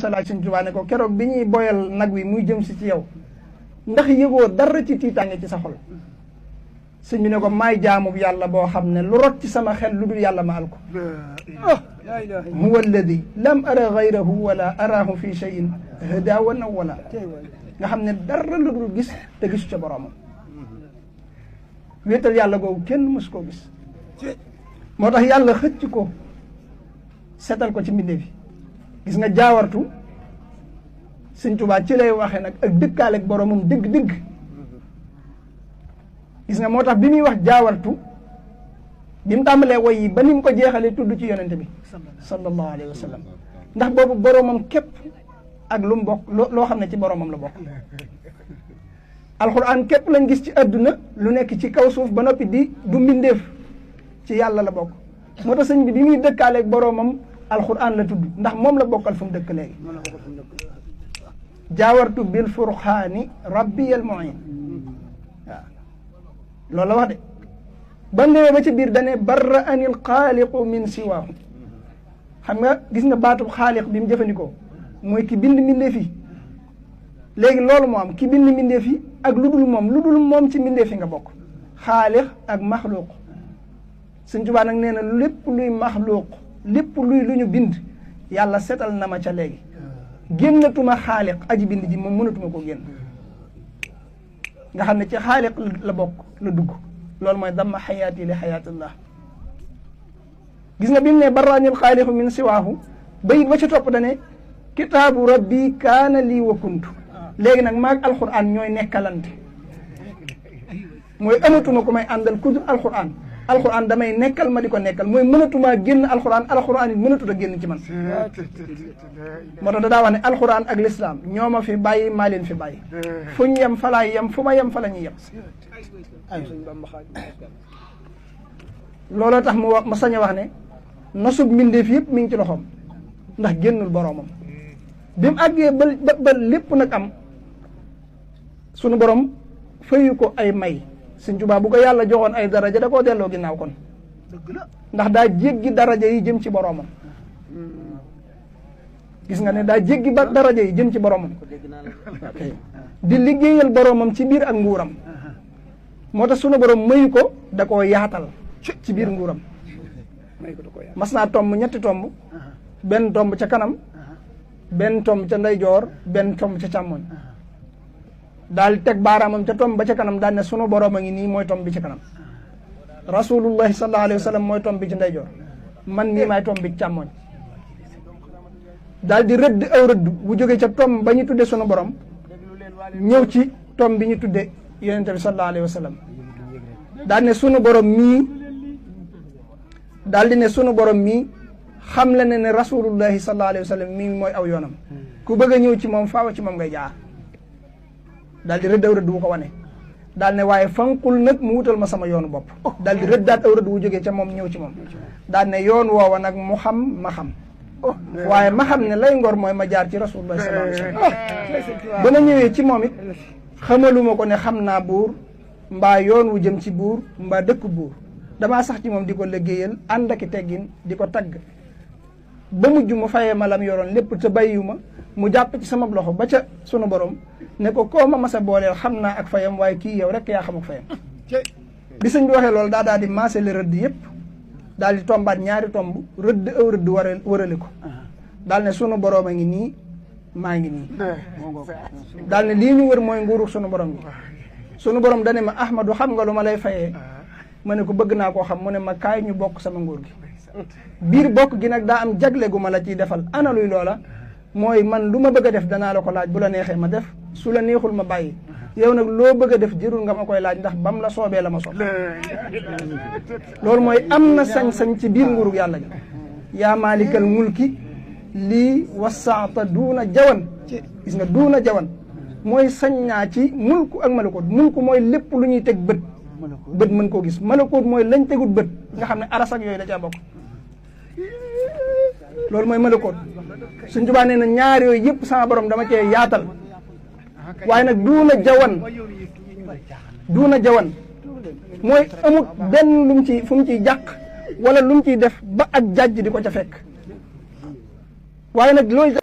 sa laaj Sëñ Tuubaa ne ko keroog bi ñuy boyal nag wi muy jëm si ci yow ndax yëgoo dara ci tiitaange ci sa xol sëñ bi ne ko maay jaamu yàlla boo xam ne lu rot ci sama xel lu dul yàlla ma al ko huwa alladi lam ara gayrahu wala arahu fi cheyin hada wa nawala nga xam ne dara lu dul gis te gisu ca boroomam wéetal yàlla googu kenn mës koo gis moo tax yàlla xëcc ko setal ko ci mbindee fi gis nga jaawartu Sëñ Tuubaa ci lay waxee nag ak dëkkaale ak boroomam dëgg-dëgg gis nga moo tax bi muy wax jaawartu bi mu tàmbalee woy yi ba ni mu ko jeexalee tudd ci yonente bi sallallahu alayhi wa sallam ndax boobu boroomam képp ak lu mu bokk loo xam ne ci boroomam la bokk alxuraan képp lañ gis ci àdduna lu nekk ci kaw suuf ba noppi di du mbindeef ci yàlla la bokk moo tax sëñ bi muy dëkkaale ak boroomam alxuraan la tudd ndax moom la bokkal fu mu dëkk léegi jaawartu bil furxaani rabbiyal muin waaw loolu la wax de ba ndewee ba ci biir dane barra anil xaaliqu min siwaahu xam nga gis nga baatub xaaliq bi mu jëfandikoo mooy ki bind mbindeef yi léegi loolu moo am ki bind mbindeef yi ak lu dul moom ci mbindeef yi nga bokk xaaliq ak maxluuq Sëñ Tuubaa nag nee na lépp luy maxluuq lépp luy lu ñu bind yàlla setal na ma ca léegi génnatuma xaaliq aji bind ji moom mënatuma koo génn nga xam ne ci xaaliq la bokk la dugg loolu mooy damma xayaati li xayaatillah gis nga bi mu ne barraanil xaaliqu min siwaahu bayit ba ca topp dane kitaabu rabbi kaana lii wa kuntu léegi nag maag alquran ñooy nekkalante mooy amatuma ku may àndal ku dul alquran damay nekkal ma di ko nekkal mooy mënatumaa génn alquran it mënatut a génn ci man moo tax daa wax ne alquran ak lislaam ñoo ma fi bàyyi maa leen fi bàyyi fu ñu yem fa laay yem fu ma yem fa la ñuy yem looloo tax mu sañ a wax ne nosub mbindeef yëpp mi ngi ci loxoom ndax génnul boroomam bi mu àggee ba lépp nag am sunu borom fayu ko ay may Sëñ Tuubaa bu ko yàlla joxoon ay daraja da koo delloo ginnaaw kon ndax daa jéggi daraja yi jëm ci boroomam gis nga ne daa jéggi ba daraja yi jëm ci boroomam di liggéeyal boroomam ci biir ak nguuram moo tax sunu borom mayu ko da koo yaatal ci biir nguuram mas naa tomb ñetti tomb benn tomb ca kanam benn tomb ca ndeyjoor benn tomb ca càmmoñ daal teg baaraamam ca tomb ba ca kanam daal ne sunu borom a ngi nii mooy tomb bi ca kanam rasulullahi sallallahu alayhi wa sallam mooy tomb bi ci ndeyjoor man mii maay tomb bi ci càmmoñ daal di rëdd aw rëdd bu jógee ca tomb ba ñu tudde sunu borom ñëw ci tomb bi ñu tudde yonente bi sallallahu alayhi wa sallam daal ne sunu borom mii daal di ne sunu borom mii xam la ne rasulullahi sallallahu alayhi wa sallam mii mooy aw yoonam ku bëgg a ñëw ci moom faawa ci moom ngay jaar daal di rëdd aw rëdd bu ko wane daal ne waaye fanqul nag mu wutal ma sama yoonu bopp daal di rëddaat aw rëdd bu jógee ca moom ñëw ci moom daal ne yoon woowa nag mu xam ma xam waaye ma xam ne lay ngor mooy ma jaar ci rasulullah sallallahu alayhi wasallam ba na ñëwee ci moom it xamaluma ko ne xam naa buur mbaa yoon wu jëm ci buur mbaa dëkk buur damaa sax ci moom di ko liggéeyal ànd ak teggin di ko tagg ba mujj mu fayee ma lam yoroon lépp te bàyyiwuma mu jàpp ci sama loxo ba ca sunu borom ne ko koo ma mas a booleel xam naa ak fayam waaye kii yow rek yaa xam ak fayam bi sëñ bi waxee loolu daal di maasale rëdd yëpp daal di tombaat ñaari tomb rëdd aw rëdd wërale ko daal ne sunu borom a ngi nii maa ngi nii daal ne lii ñu wër mooy nguuru sunu borom bi sunu borom dane ma Ahmadu xam nga lu ma lay fayee ma ne ko bëgg naa koo xam mu ne ma kaay ñu bokk sama nguur gi biir bokk gi nag daa am jagle gu ma la ciy defal ana luy loola mooy man lu ma bëgg a def danaa la ko laaj bu la neexee ma def su la neexul ma bàyyi yow nag loo bëgg a def jërul nga ma koy laaj ndax bam la soobee la ma soob loolu mooy am na sañ-sañ ci biir nguurug yàlla gi yaa maalikal mulki lii wasaata duuna jawan gis nga duuna jawan mooy sañ naa ci mulku ak malakoot mulku mooy lépp lu ñuy teg bët bët mën koo gis malakoot mooy lañ tegut bët nga xam ne arasak yooyu da caa bokk loolu mooy malakoot Sëñ Tuubaa nee na ñaar yooyu yëpp sama borom dama cee yaatal waaye nag duuna jawan mooy amut benn lu mu ci fu mu ciy jàq wala lu mu ciy def ba ak jàjj di ko ca fekk waaye nag looy